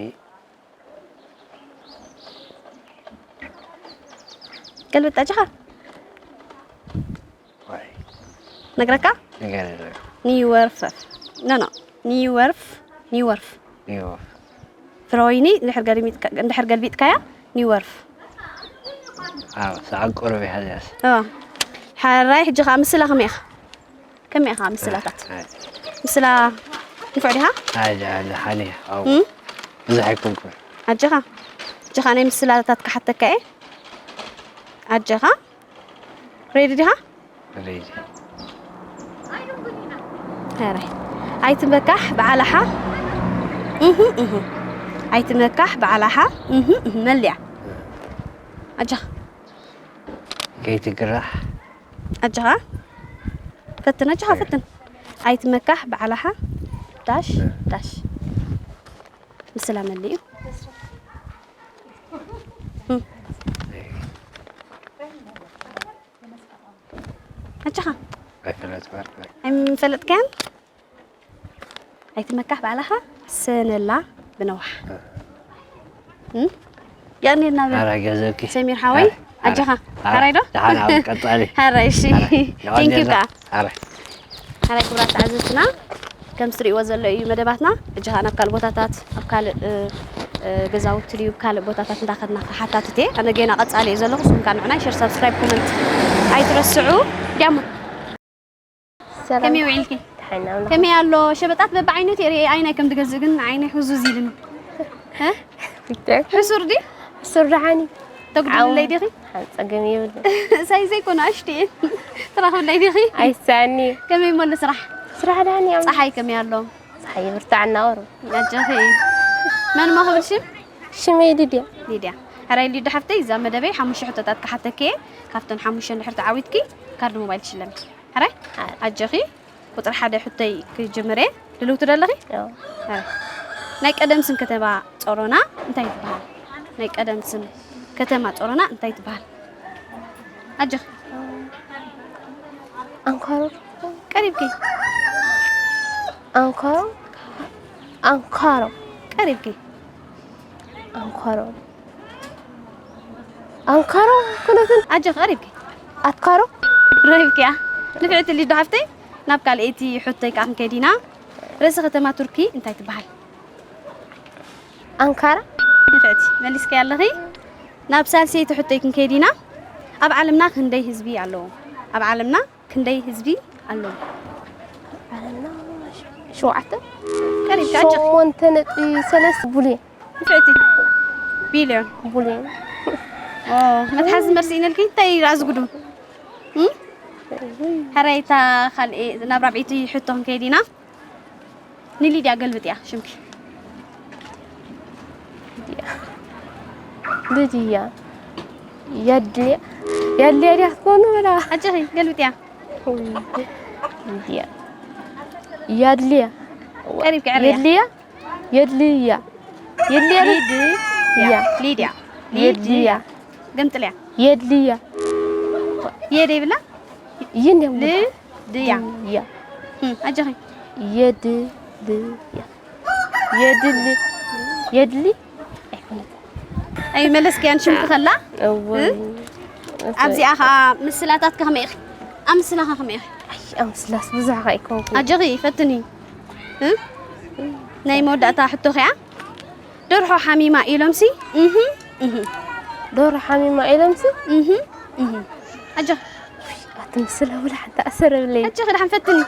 ገልብጥ ኣጀኻ። ዋይ። ነግረካ? ነገር የለም። ኒወርፍ። ኖ፣ ኖ። ኒወርፍ። ኒወርፍ። ኒውዮርክ። ፍረወይኒ እንድሕር ገልቢጥካ-፣ እንድሕር ገልቢጥካያ ኒወርፍ። ኣዎ፣ ሰዓት ቁሩብ ይሓዝያስ። ኣዎ። ሕራይ፣ ሕጂ ኸኣ ምስላ ከመይ ኢኻ? ከመይ ኢኻ ምስላታት? ኣይ። ምስላ ንፉዕ ዲኻ? ኣይ፣ ጃ-፣ ጃ-፣ ሓኒ፣ ኣው። እም? ብዙሕ ኣይኮንኩን። ኣጀኻ። ኣጀኻ ናይ ምስላታት ክሓተካ እየ። ኣጀኻ። ሬዲ ዲኻ? ሬዲ። ሕራይ። ኣይትመካሕ ብዓላሓ። እህ፣ እህ። ኣይትመካሕ ብዓላሓ። እህ፣ እህ። መልያ። ኣጀኻ። ከይትግራሕ። ኣጀኻ። ፈትን፣ ኣጀኻ ፈትን። ኣይትመካሕ ብዓላሓ። ዳሽ፣ ዳሽ። ምስላ መሊኡ። እም። ኣጀኻ። ኣይፈለጥኩ። ኣይምፈለጥካያን? ኣይትመካሕ ባዕልኻ ሰነላ ብነዋሕ። እም? የቕንየልና በል። ኣረ ገዘብኪ። ሰሚር ሓወይ፣ ኣረ፣ ኣጀኻ። ኣረ፣ ሓራይ ዶ? ደሓን ኣብ ቀጻሊ። ሓራይ፣ እሺ። ኣረ፣ ቴንኪዩ የቐንየልና። ከኣ። ኣረ። ሓራይ ክቡራት ተዓዘብትና፣ ከም ትርእይዎ ዘሎ እዩ መደባትና። እጅኻ ናብ ካልእ ቦታታት፣ ኣብ ካልእ፣ እ፣ እ፣ ገዛውቲ ድዩ፣ ካልእ ቦታታት እንዳኸድና ክሓታትት እየ። ኣነ ጌና ቀጻሊ እየ ዘለኹ። ንስኹም ከኣ ንዕናይ ሸር፣ ሳብስክራይብ፣ ኮመንት ኣይትረስዑ። ዲያሞ፣ ሰላም። ከመይ ውዒልኪ? ደሓን ኣምላኽ። ከመይ ኣሎ? ሸበጣት በብዓይነቱ እየ ርእየ፣ ኣይናይ ከም ትገዝእ ግን ዓይነይ ሕዙዝ ኢልኒ። እ? ሕሱር ድዩ? ሕሱር ደሓን እዩ። ተጉድልለይ ዲኺ? ሓን ጸገም የብሉ። ሳይዘይ ኮነ ኣሽቲ እየ። ትረኽብለይ ዲኺ? ኣይሳኒ። ከመይ እሞ ኣሎ ስራሕ? ስራሕ ደሓን እዩ። ጸሓይ ከመይ ኣሎ? ጸሓይ ይብርታዕ እናወሩ። ኣጀኺ። መን እሞ ክብል ሽም? ሽመይ ሊድያ። ሊድያ። ሕራይ ሊዱ ሓፍተይ፣ እዛ መደበይ ሓሙሽተ ሕቶታት ክሓተኪ እየ። ካብተን ሓሙሽተ እንድሕር ተዓዊትኪ፣ ካርድ ሞባይል ትሽለሚ። ሕራይ? ኣጀኺ። ቁጽሪ ሓደ ሕቶይ ክጅምር እየ። ድልውቲ ዶ ኣለኺ? ያው ኣይ። ናይ ቀደም ስም ከተማ ጾሮና እንታይ ትበሃል? ናይ ቀደም ስም ከተማ ጾሮና እንታይ ትበሃል? ኣጆኺ። ኣንኳሮ ቀሪብኪ። ኣንኳሮ ኣንኳሮ ቀሪብኪ። ኣንኳሮ ኣንኳሮ ኩነትን ኣጆኺ ቀሪብኪ። ኣትኳሮ ረኺብኪያ። ንፍዕቲ ሊዱ ሓፍተይ፣ ናብ ካልኣይቲ ሕቶይ ከኣ ክንከይድ ኢና። ርእሲ ከተማ ቱርኪ እንታይ ትበሃል? ኣንካራ ንፍዕቲ መሊስኪ ኣለኺ። ናብ ሳልሰይቲ ሕቶይ ክንከይድ ኢና። ኣብ ዓለምና ክንደይ ህዝቢ ኣለዎ? ኣብ ዓለምና ክንደይ ህዝቢ ኣለዎ? ዓለምና ሸውዓተ ቀሪብካ ኣጆኺ። ሸሞንተ ነጥቢ ሰለስተ ቡልዮን ንፍዕቲ ቢልዮን። ቡልዮን ኦ፣ መትሓዚ መልሲ ኢነልኪ እንታይ ራዝጉዱ? እም? ሕራይታ ካልእ ናብ ራብዒቲ ሕቶ ክንከይድ ኢና። ንሊድያ ገልብጥያ ሽምኪ። ልድያ ያድልያ ያድልያ ድያ ክትኮኑ በላ ኣጆኺ ገልብጥያ። ልድያ ያድልያ ቀሪብኪ ዕርያ። የድልያ የድልያ የድልያ ሊድያ። ያ ሊድያ። የድልያ ገምጥልያ። የድልያ የደ ይብላ። ይንደም ልድያ። ያ እም፣ ኣጆኺ። የድልያ የድሊ የድሊ ኣይኮነትን ኣይ መለስክያን ሽምኪ ከላ። እወ ኣብዚኣ ኸዓ ምስላታት ከመይ ኢኺ? ኣብ ምስላ ከመይ ኢኺ? ኣይ ኣምስላስ ብዙሕ ከይኮንኩ ኣጆኺ ፈትኒ። እ? ናይ መወዳእታ ሕቶ ኸዓ ደርሖ ሓሚማ ኢሎምሲ እህ እህ ዶሮ ሓሚማ ኢሎምሲ እህ እህ ኣጆኺ ኣቲ ምስላ ውላ ሓንቲ ኣሰረብለይ ኣጆኺ ደሓን ፈትኒ።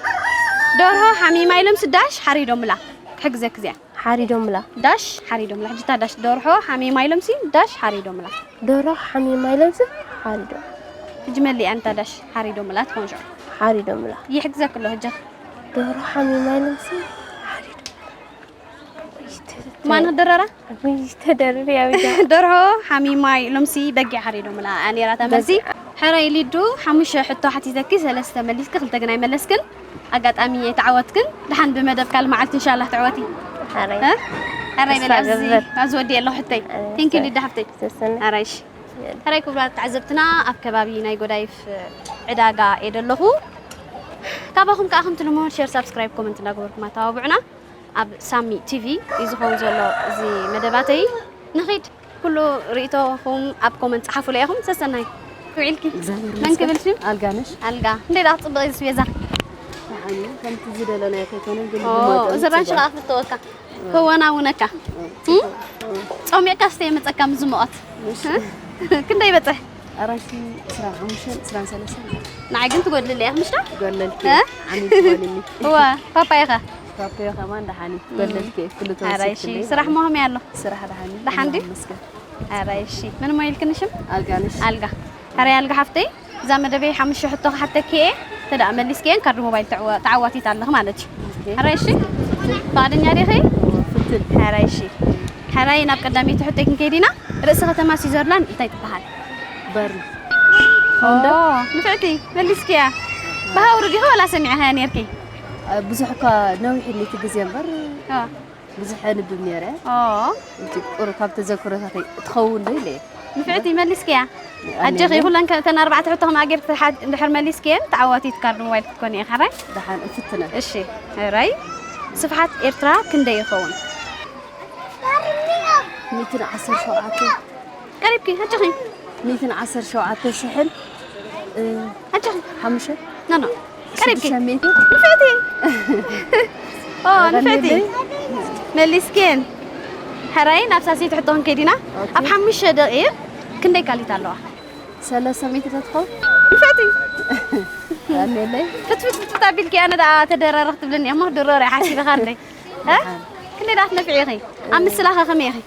ደርሆ ሓሚማ ኢሎምሲ ዳሽ ሓሪዶምላ። ክሕግዘኪ እዚኣ ሓሪዶምላ ዳሽ ሓሪዶምላ። ሕጂ እታ ዳሽ ደርሖ ሓሚማ ኢሎምሲ ዳሽ ሓሪዶምላ። ዶሮ ሓሚማ ኢሎምሲ ሓሪዶም ሕጂ መሊኣ እንታ ዳሽ ሓሪዶምላ ትኾን ሽዑ ሓሪዶምላ ይሕግዘኪ ኣሎ። ሕጂ ዶሮ ሓሚማ ኢሎምሲ ሓሪዶም ማን ክድረራ ወይ ተደርሪ ኣብዛ ደርሆ ሓሚማ ኢሎምሲ በጊዕ ሓሪዶምላ ነይራ እታ መልሲ። ሕራይ ሊዱ ሓሙሽተ ሕቶ ሓቲተኪ ሰለስተ መሊስኪ ክልተ ግን ኣይመለስክን። ኣጋጣሚ ኣይተዓወትክን። ደሓን ብመደብ ካልእ መዓልቲ እንሻላህ ትዕወቲ። ሓራይ እ? ሕራይ በሊ ተስፋ ኣብዚ ገብር። ኣብዚ ወዲ ኣለኹ ሕተይ። ኣረ፣ ቴንኪ ሰ- ሊዱ ሓፍተይ። ሰሰነ ሕራይ እሺ። ሕራይ ክቡራት ተዓዘብትና ኣብ ከባቢ ናይ ጎዳይፍ ዕዳጋ እየ ዘለኹ። ካባኹም ከዓ ከምቲ ልሙድ ሼር፣ ሳብስክራይብ፣ ኮመንት እንዳገበርኩም ኣተባብዑና። ኣብ ሳሚ ቲቪ እዩ ዝኸውን ዘሎ እዚ መደባተይ። ንኺድ ኩሉ ርእይቶኹም ኣብ ኮመንት ጸሓፉለይ ኢኹም። ሰሰናይ ክውዒልኪ። እግዚኣብሔር መን ክብል ሽም? ኣልጋነሽ ኣልጋ። እንዴ ዳ ጽብቕ እዚ ስቤዛ? ደሓን እዩ። ከምቲ ዝደለናዮ ከይኮነ ግን ኦ፣ ብመጠኑ እዚ ኣራንሺ ጽቡቕ። ከዓ ክትወካ። ከወናውነካ። ጾሚቕካ ስተ የመጸካ ምስ ዝሞቐት። ክንደይ ይበጽሕ? ኣራንሺ ዕስራን ሓሙሽተን፣ ዕስራን ሰለስተን። ንዓይ ግን ትጎድልለይ እያ፣ ምሽ ዶ? ጎለልኪ። እ? ዓሚል ትኾንኒ። እዋ፣ ፓፓዮ ኸ? ፓፓዮ ከማን ደሓን እዩ። ጎለልኪ። ኩሉ ኣራይ፣ ተወሲድክለይ እሺ፣ ስራሕ ማለት እዩ። ሞኸመይ ኣሎ? ስራሕ ደሓን እዩ። ደሓን ድዩ? ይመስገን። ኣራይ፣ እሺ። መን እሞ ኢልክኒ ሽም? ኣልጋነሽ። ኣልጋ። ኣራይ፣ ኣልጋ ሓፍተይ፣ እዛ መደበይ ሓሙሽተ ሕቶ ክሓተኪ እየ። ተደኣ መሊስክየን ካርዲ ሞባይል ተዕወ-፣ ተዓዋቲት ኣለኺ ማለት እዩ። ኦኬ። ኣራይ፣ እሺ። ፍቓደኛ ዲኺ? ፍትን። ኣራይ፣ እሺ። ሕራይ ናብ ቀዳመይቲ ሕቶይ ክንከይድ ኢና። ርእሲ ከተማ ስዊዘርላንድ እንታይ ትበሃል? በርን። ኦ፣ ንፍዕቲ መሊስክያ። ብሃውሪ ዲኺ ወላ ሰሚዕኻያ ነይርኪ? ብዙሕ እኳ ነዊሕ ኢልኒ እቲ ግዜ እምበር፣ ኦ። ብዙሕ ኣንብብ ነይረ። ኦ። እቲ ቁሩብ ካብ ተዘክሮታተይ ትኸውን ዶ ኢለ እየ። ንፍዕቲ መሊስክያ። ኣነ ኣጀኺ ኢለ። ኩለን ከ-፣ እተን ኣርባዕተ ሕቶ ከምኣ ጌርኪ ትሓ-፣ እንድሕር መሊስክየን ተዓዋቲት ካርድ ሞባይል ክትኮኒ ኢኺ። ሕራይ? ደሓን እፍትነ። እሺ። ሕራይ። ስፍሓት ኤርትራ ክንደይ ይኸውን? ሚእትን ዓሰርተ ሸውዓተ። ቀሪብኪ፣ ኣጆኺ። ሚእትን ዓሰርተ ሸውዓተ ሽሕን፣ እ፣ ኣጆኺ። ሓሙሽተ? ኖ፣ ኖ። ቀሪብኪ። ሽዱሽተ ሚእቲ? ንፍዕቲ። ኦ፣ ንፍዕቲ። መሊስክየን። ሕራይ፣ ናብ ሳልሰይቲ ሕቶ ክንከይድ ኢና። ኦኬ። ኣብ ሓሙሽተ ደቂቕ ክንደይ ካሊት ኣለዋ? ሰለስተ ሚእቲ ዶ ትኸውን? ንፍዕቲ። ኣሜለይ። ፍትፍት ፍትፍት ኣቢልኪ፣ ኣነ ደኣ ተደረረ ክትብልኒ እሞ ድሮ ርኣ ሓሲበ ካርደይ። እ? ክንደይ ደኣ ትነፍዒ ኢኺ? ኣብ ምስላኸ ከመይ ኢኺ?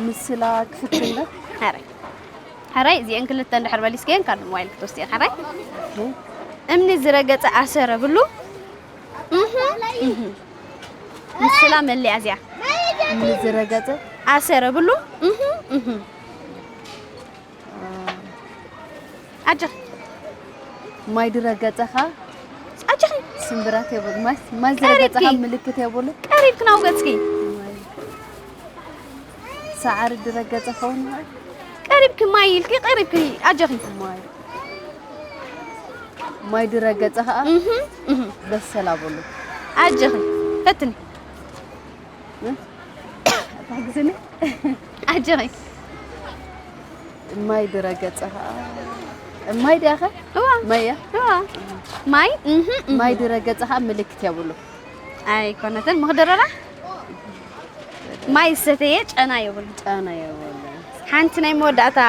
ምስላ ክፍትን ዶ? ሕራይ። ሕራይ፣ እዚአን ክልተ እንድሕር መሊስክየን ካርድ ሞባይል ክትወስዲ ኢኺ። ሕራይ። እምኒ ዝረገጸ ኣሰረ ብሉ። እህ፣ እህ። ምስላ መለያ እዚኣ። እምኒ ዝረገጸ? ኣሰረ ብሉ። እህ፣ እህ። ኣጆኺ። ማይ ድረገጸኻ? ኣጆኺ። ስምብራት የብሉ። ማይ፣ ማይ ዝረገጸኻ ቀሪብኪ። ምልክት የብሉ። ቀሪብኪ ናብ ገጽኪ። ማይ። ሰዓሪ ዝረገጸ ኸውን። ቀሪብኪ ማይ ኢልኪ፣ ቀሪብኪ ኣጆኺ። ማይ። ማይ ዝረገጸ ኸኣ እህ፣ እህ። በሰል ኣብሉ። ኣጆኺ። ፈትኒ። እ? ኣታ ግዝኒ። ኣጆኺ። ማይ ዝረገጸ ኸኣ። ማይ ድያኸ? እዋ። ማይ እያ? እዋ። ማይ፣ እህ፣ እህ። ማይ ዝረገጸ ኸኣ ምልክት የብሉ። ኣይኮነትን፣ ምኽደረራ? ማይ ዝሰተየ ጨና የብሉ። ጨና የብሉ። ሓንቲ ናይ መወዳእታ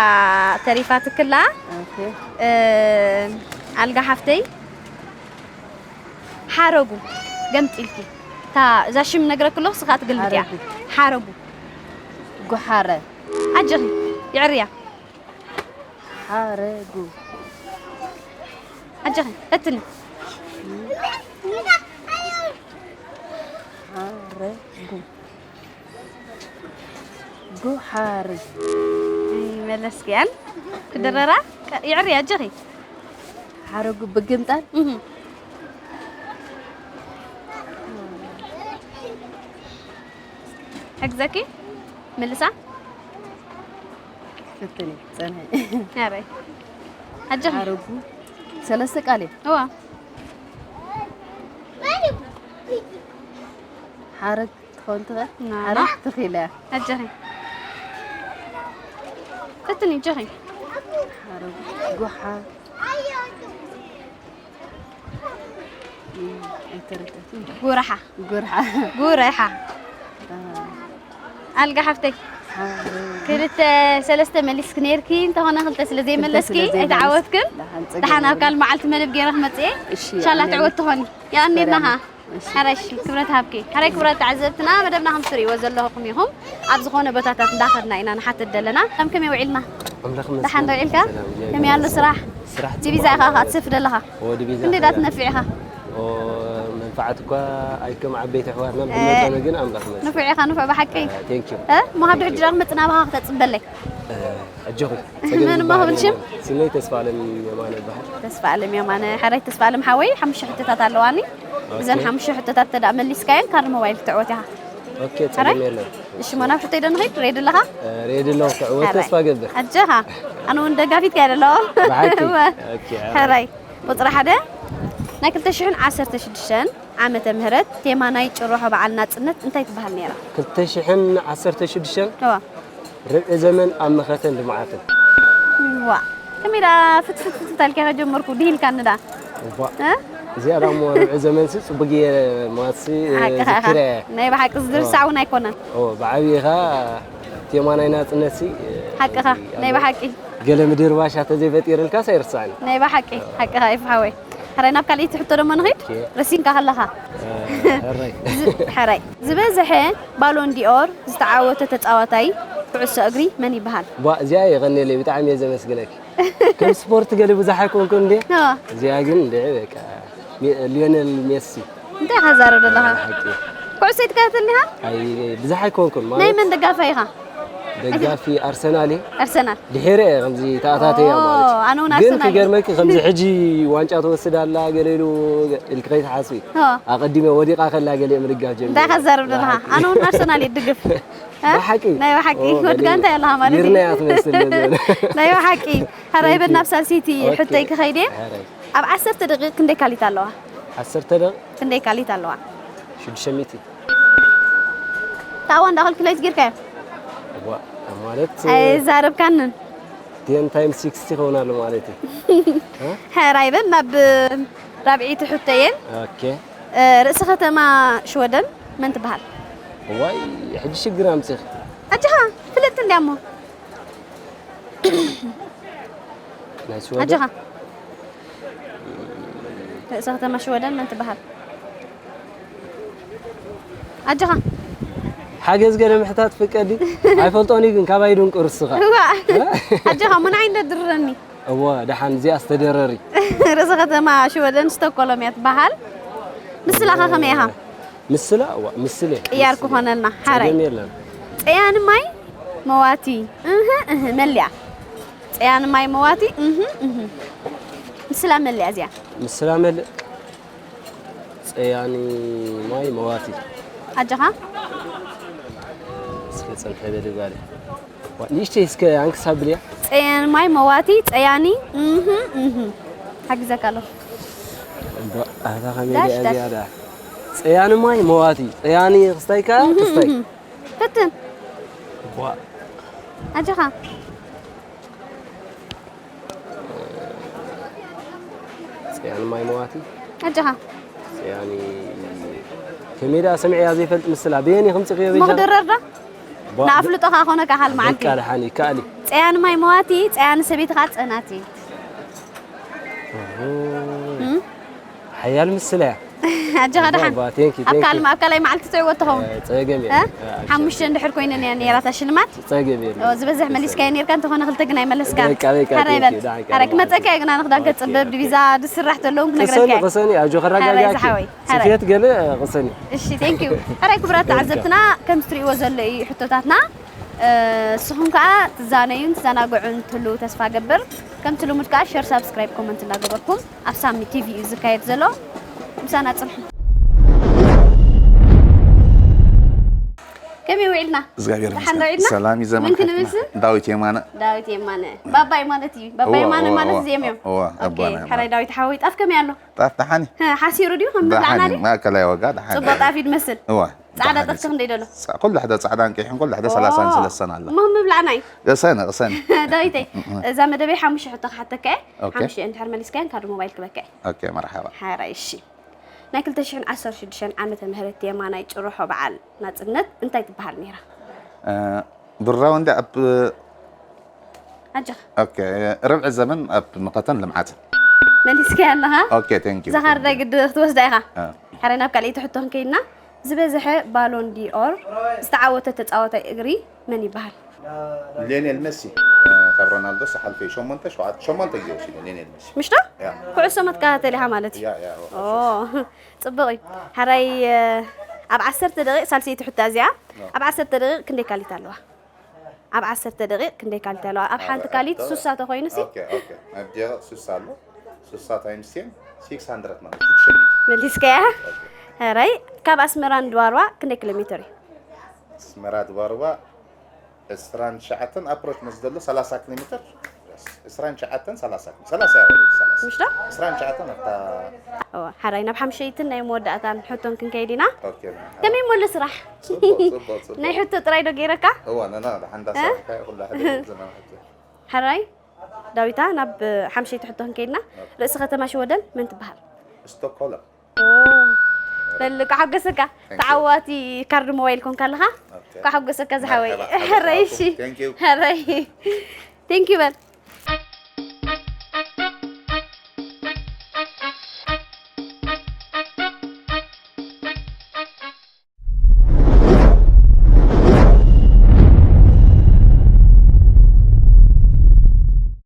ተሪፋትክላ። ኦኬ። እ፣ ኣልጋ ሓፍተይ፣ ሓረጉ ገምጢልኪ። እታ፣ እዛ ሽም ነግረኪ ኣለኹ፣ ስኻ ትግልብጥያ። ሓረጉ። ሓረጉ። ጉሓረ። ኣጆኺ፣ ይዕርያ። ሓረጉ። ኣጆኺ፣ ፈትኒ። ሓረጉ። ጉሓሪ። ኣይመለስክያን። ክድረራ? ቀ-፣ ይዕሪ ኣጆኺ። ሓረጉ ብግምጣል? እህ። ሕግዘኪ? ምልሳ? ፈትኒ፣ ጸንሒ። ኣበይ? ኣጆኺ። ሓረጉ ሰለስተ ቃል እዩ። እዋ። ሓረግ ትኸውን ትኽእል? ና፣ ሓረግ ና። ትኽእል እያ። ኣጆኺ። ፈትኒ፣ ኣጆኺ። ሓረግ፣ ጉሓ። እም፣ ኣይተረዳእኩን። ጉርሓ። ጉርሓ። ጉርሓ። አ። ኣልጋ ሓፍተይ። ሓረግ። ክልተ ሰለስተ መሊስክ ነይርኪ፣ እንተኾነ ክልተ ስለ ክልተ ዘይመለስኪ ስለ ዘይመለስኪ። ኣይተዓወትክን። ደሓን፣ ጸገም ደሓን ኣብ የብሉን። ካልእ መዓልቲ መደብ ገይረ ክመጽእ እየ። እሺ፣ ኢንሻላህ ኣሜን። ትዕወት ትኾኒ። የቐንየልና ሰላም። ኸኣ። እሺ። ሕራይ እሺ፣ ክብረት ሃብኪ። ሕራይ ክቡራት ተዓዘብትና፣ መደብና ከም ትርእይዎ ዘለኹም ኢኹም። ኣብ ዝኾነ ቦታታት እንዳኸድና ኢና ንሓትት ዘለና። ከም ከመይ ውዒልና? ኣምላኽ ደሓን ዶ ይመስገን። ውዒልካ? ሰላም፣ እግዚኣብሔር ከመይ ኣሎ ይመስገን። ስራሕ? ስራሕ ዲቪዛ ጽቡቕ ኢኻ ኣሎ። ኸኣ ትሰፍር ዘለኻ? ኦ፣ ዲቪዛ ክንደይ ዳ ኸኣ። ትነፍዕ ኢኻ? ኦ፣ መንፍዓት እኳ ኣይከም ዓበይቲ ኣሕዋትና እ፣ ብመጠኑ ግን ኣምላኽ ይመስገን። ንፉዕ ኢኻ፣ ንፉዕ ብሓቂ። እ፣ ቴንክ ዩ። እ፣ እሞ ካብ ድሕሪ ጅራ ክመጽእ ናባኻ ክተጽበለይ። እ፣ ኣጆኺ፣ ጸገም መን እሞ ዝበሃል ክብል ሽም? የለን። ስመይ ተስፋ ኣለም የማነ ይበሃል። ተስፋ ኣለም የማነ፣ ሕራይ ተስፋ ኣለም ሓወይ፣ ሓሙሽተ ሕቶታት ኣለዋኒ። ኦኬ። እዘን ሓሙሽተ ሕቶታት እንተ ደኣ መሊስካየን፣ ካርድ ሞባይል ክትዕወት ኢኻ። ኦኬ፣ ሕራይ? ጸገም የለን። እሺ፣ እሞ ናብ ሕቶይ ዶ ንኸይድ? ሬዲ ኣለኻ? እ፣ ሬዲ ኣለኹ፣ ክዕወት ሕራይ። ተስፋ እገብር። ኣጆኻ፣ ኣነ እውን ደጋፊትካ እየ ዘለኹ። ብሓቂ? እወ። ኦኬ፣ ሕራይ። ሕራይ። ቁጽሪ ሓደ፣ ናይ ክልተ ሽሕን ዓሰርተ ሽዱሽተን ዓመተ ምህረት ቴማ ናይ ጭርሖ በዓል ናጽነት እንታይ ትበሃል ነይራ? ክልተ ሽሕን ዓሰርተ ሽዱሽተን? እዋ። ርብዒ ዘመን ኣብ መኸተን ልምዓትን። ዋ፣ ከመይ ደኣ ፍትፍት ፍትፍት ኣልካ ከጀመርኩ ድሂልካኒ ደኣ? እዋ። እ? እዚኣ ደኣ እሞ ርብዒ ዘመንሲ ጽቡቅ እየ ማለትሲ፣ ሓቅኻ ኢኻ። ዝክረ እየ። ናይ ብሓቂ ዝድርሳ እዋ። እውን ኣይኮነን። ኦ፣ ብዓብይኻ ቴማ ናይ ናጽነትሲ፣ ሓቅኻ፣ ናይ ብሓቂ። ገለ ምድርባሽ እንተዘይፈጢርልካስ ኣይርስዓን። ናይ ብሓቂ፣ ሓቅኻ ኢፍ ሓወይ። ሕራይ ናብ ካልኣይቲ ሕቶ ደሞ ንኺድ? ኦኬ። ረሲንካ ከለኻ። እ፣ ሕራይ። ዝ-፣ ሕራይ። ዝበዝሐ ባሎን ዲኦር ዝተዓወተ ተጻዋታይ ኩዕሶ እግሪ መን ይበሃል? ቧ፣ እዚኣ የቐንየለይ፣ ብጣዕሚ እየ ዘመስግነኪ። ከም ስፖርት ገለ ብዙሕ ኣይኮንኩን እንዴ? ኦ። እዚኣ ግን እንዴ፣ በቃ፣ ሚ-፣ ሊዮኔል ሜሲ። እንታይ ኢኻ ትዛረብ ዘለኻ? ሓቂ። ኩዕሶ ኣይትከታተልን ኢኻ? ኣይ፣ ብዙሕ ኣይኮንኩን፣ ናይ ማለት መን ደጋፋይ ኢኻ? ደጋፊ ኣርሰናል እየ። ኣርሰናል። ድሒረ እየ ከምዚ ተኣታተየ ኦ፣ ማለት እዩ። ኣነ እውን ግን ኣርሰናል እየ። ክገርመኪ፣ ከምዚ ሕጂ ዋንጫ ትወስድ ኣላ ገለ ኢሉ ኢልኪ ከይትሓስቢ። ኦ። ኣቐዲመ ወዲቓ ከላ ገለ ምድጋፍ ጀሚረ። እንታይ ኢኻ ትዛረብ ዘለኻ? ብሓቂ። ኣነ እውን ኣርሰናል እየ ድግፍ። እ? ብሓቂ? ናይ ብሓቂ። ኦ፣ ወዲ በሊ። ጋንታ እያ ኣለኻ ማለት እዩ። ሚርና እያ ትመስል ነዘን። ናይ ብሓቂ። ሕራይ በል ናብ ሳልሰይቲ ኦኬ። ሕቶይ ክኸይድ እየ። ሕራይ። ኣብ ዓሰርተ ደቂቕ ክንደይ ካሊት ኣለዋ? ዓሰርተ ደቂቕ? ክንደይ ካሊት ኣለዋ? ሽዱሽተ ሚእቲ። ታዋ እንዳ ካልኩሌት ጌርካዮ? እዋ፣ ማለት ኣይዛረብካንን። ቴን ታይምስ ሲክስቲ ክኸውን ኣሎ ማለት እዩ። እ? ሕራይ በል ናብ ራብዐይቲ ሕቶየን። ኦኬ። እ፣ ርእሲ ከተማ ሽወደን መን ትበሃል? እዋይ፣ ሕጂ ሽግር ኣምጺኺ። ኣጆኻ፣ ፍልጥቲ እንድያ እሞ። ናይ ሽወደን? ኣጆኻ። ርእሰ ከተማ ሽወደን መን ትበሃል? ኣጆኻ። ሓገዝ ገለ ምሕታት ፍቀዲ? ኣይፈልጦን እዩ ግን ካባይ ድንቁር እስኻ። እዋ። እ? ኣጆኻ፣ ምን ዓይነት ድርረኒ? እወ፣ ደሓን እዚኣስ ተደረሪ። ርእሰ ከተማ ሽወደን ስቶኮሎም እያ ትበሃል። ምስላኸ ከመይ ኢኻ? ምስላ፣ እዋ፣ ምስል እየ። ቅያር ምስል እየ። ክኾነልና፣ ሓራይ። ጸገም የለን። ጸያን ማይ መዋቲ። እህ፣ እህ፣ መሊኣ። ጸያን ማይ መዋቲ። እህ፣ እህ። ምስላ መሊኣ እዚኣ። ምስላ መልእ። ጸያኒ ማይ መዋቲ። ኣጆኻ። እስከ ጸንሐ በሊ ጓለ። ዋ፣ ንእሽተይ እስከ ኣንክሳ ብልያ። ጸያኒ ማይ መዋቲ፣ ጸያኒ፣ እህ፣ እህ። ሓግዘካ ኣለኹ። እንዶ ኣታ ዳሽ፣ ከመይ ዳሽ። እዚኣ ደኣ። ጸያኒ ማይ መዋቲ። ጸያኒ ክስታይ ከኣ ክስታይ። ፈትን። ዋ፣ ኣጆኻ። ጸያኒ ማይ መዋቲ። ኣጆኻ። ጸያኒ ከመይ ደኣ ሰሚዐያ ዘይፈልጥ ምስላ። በየኒ ከምጽእዮ በጃ? መኽደረር ዶ? ዋ፣ ንኣፍልጦኻ ኮነ ካኻል መዓልቲ። በቃ ደሓን ይከኣል እዩ። ጸያኒ ማይ መዋቲ፣ ጸያኒ ሰበይትኻ ጸናቲ። ሓያል ምስላ እያ። ኣጆኻ ደሓን። ባ፣ ቴንኪ፣ ኣብ ቴንኪ። ካልም-፣ ኣብ ካልኣይ መዓልቲ ትሪእዎ ትኸውን። እ፣ ጸገም እየ። እ? እ፣ ሓሙሽተ እንድሕር ኮይነን እያ ነይራ እታ ሽልማት። ጸገም እየ። ኦ፣ ዝበዝሕ መሊስካዮ ነይርካ፣ እንተኾነ ክልተ ግን ኣይመለስካን። በቃ፣ በቃ፣ ሓራይ ቴንኪ፣ በል። ዳሓን ሓራይ ከኣ ክመጸካ እየ ግና ንኽዳን ኦኬ፣ ከጽበብ ኦኬ። ዲቪዛ ድስራሕ ተለውን ቅሰኒ፣ ክነግረካ እየ። ቅሰኒ፣ ኣጆ ሓራይ ከረጋጋእኪ። ሓራይ ዝሓወይ። ሓራይ። ጽፍየት ገለ ቅሰኒ። እሺ፣ ቴንክ ዩ። ሕራይ ክቡራት ተዓዘብትና፣ ከምቲ ትሪእዎ ዘሎ እዩ ሕቶታትና። እ፣ ንስኹም ከኣ ትዛነዩን ትዘናግዑን ትህልዉ ተስፋ ገብር። ከምቲ ልሙድ ከኣ ሸር፣ ሳብስክራይብ፣ ኮመንት እናገበርኩም ኣብ ሳሚ ቲቪ እዩ ዝካየድ ዘሎ። ምሳና ጽንሑ። ከመይ ውዒልና? እግዚኣብሔር ደሓን ዶ ይመስገን። ውዒልና? ሰላም እዩ ዘመን መን ክንብል ሓፍትና። ስም? ዳዊት የማነ። ዳዊት የማነ። ባባይ ማለት እዩ። ባባይ የማነ እዋ፣ ማለት እዋ፣ እዚኦም እዮም። እዋ፣ ኦኬ፣ ኣቦና የማነ። ሕራይ ዳዊት ሓወይ ጣፍ ከመይ ኣሎ? ጣፍ ደሓን እዩ። እ፣ ሓሲሩ ድዩ ከም ደሓን መብላዕና እዩ። ድዩ? ማእከላይ ዋጋ ደሓን እዩ። ጽቡቕ ጣፍ ይመስል። እዋ። ጻዕዳ ደሓን ጣፍ እዩ። ክንደይ ደሎ? ጻ-፣ ኩሉ ሓደ ጻዕዳን ቀይሕን ኩሉ ሓደ ኦ፣ ሰላሳን ሰለስተን ኣሎ። እሞ ምብላዕና እዩ። ቅሰኒ፣ ቅሰኒ። ዳዊተይ፣ እዛ መደበይ ሓሙሽተ ሕቶ ክሓተካ እየ። ኦኬ። ሓሙሽተ እንድሕር መሊስካየን ካርድ ሞባይል ክበካ እየ። ኦኬ፣ መርሓባ። ሓራይ፣ እሺ። ናይ ክልተ ሽሕን ዓሰርተ ሽዱሽተን ዓመተ ምህረት የማናይ ጭርሖ በዓል ናጽነት እንታይ ትበሃል ነይራ? እ፣ ብራው እንደ ኣብ ኣጆኻ። ኦኬ፣ ርብዒ ዘመን ኣብ መኸተን ልምዓትን። መሊስካያ ኣለኻ? ኦኬ፣ ቴንክ ዩ። እዛ ካርድ ናይ ግዲ ክትወስዳ ኢኻ። እ። ሕራይ ናብ ካልኣይቲ ሕቶ ክንከይድና፣ ዝበዝሐ ባሎን ዲኦር ዝተዓወተ ተጻዋታይ እግሪ መን ይበሃል? ሊዮኔል መሲ፣ እ፣ ካብ ሮናልዶ ዝሓልፈ ሸሞንተ፣ ሸውዓተ፣ ሸሞንተ ግዜ ወሲዱ ሊዮኔል መሲ። ምሽ ዶ? ያ። ኩዕሶ መትከታተሊ ኢኻ ማለት እዩ። ያ፣ ያ፣ ኦ፣ ኦ፣ ጽቡቕ እዩ። ሕራይ፣ እ፣ ኣብ ዓሰርተ ደቂቕ፣ ሳልሰይቲ ሕቶ እዚኣ፣ ኣብ ዓሰርተ ደቂቕ ክንደይ ካሊት ኣለዋ? ኣብ ዓሰርተ ደቂቕ ክንደይ ካሊት ኣለዋ? ኣብ ሓንቲ ካሊት ሱሳ ተኾይኑ ሲ? ኦኬ፣ ኦኬ። ኣብ ደቂቕ ሱሳ ኣሎ። ሱሳ ታይምስ ቴን፣ ሲክስ ሃንድረድ ማለት ሽዱሽተ ሚእቲ። መሊስካያ? ሕራይ፣ ካብ ኣስመራ ንድባርዋ ክንደይ ኪሎ ሜትር እዩ? ኣስመራ ድባርዋ ዕስራን ትሽዓተን፣ ኣፕሮች ምስ ዘሎ ሰላሳ ኪሎ ሜትር። ዕስራን ትሽዓተን፣ ሰላሳ፣ ሰላሳ እያ ወረድ፣ ሰላሳ። ምሽ ዶ? ዕስራን ትሽዓተን ኣብታ እዋ፣ ሕራይ፣ ናብ ሓምሸይትን ናይ መወዳእታን ሕቶን ክንከይድ ኢና። ኦኬ። ከመይ እሞ ኣሎ ስራሕ? ጽቡቕ፣ ጽቡቕ፣ ጽቡቕ። ናይ ሕቶ ጥራይ ዶ ገይረካ? እዋ፣ ነና፣ ሓንዳ እ? ሰዓት፣ ኩላ ሕቶ ዘመን ሕቶ። ሕራይ፣ ዳዊታ፣ ናብ ሓምሸይቲ ሕቶ ክንከይድና። ርእሲ ከተማ ሽወደን መን ትበሃል? ስቶክሆልም። ኦ፣ በል፣ ኳ ሓጎሰካ። Thank you። ተዓዋቲ ካርድ ሞባይል ኮንካ ኣለኻ? ኦኬ። ኳ ሓጎሰካ ዝሓወይ። መርሓባ፣ ሓጎስ ሕራይ፣ ይሃብኩም። እሺ። Thank you። ሕራይ። ቴንክ ዩ በል።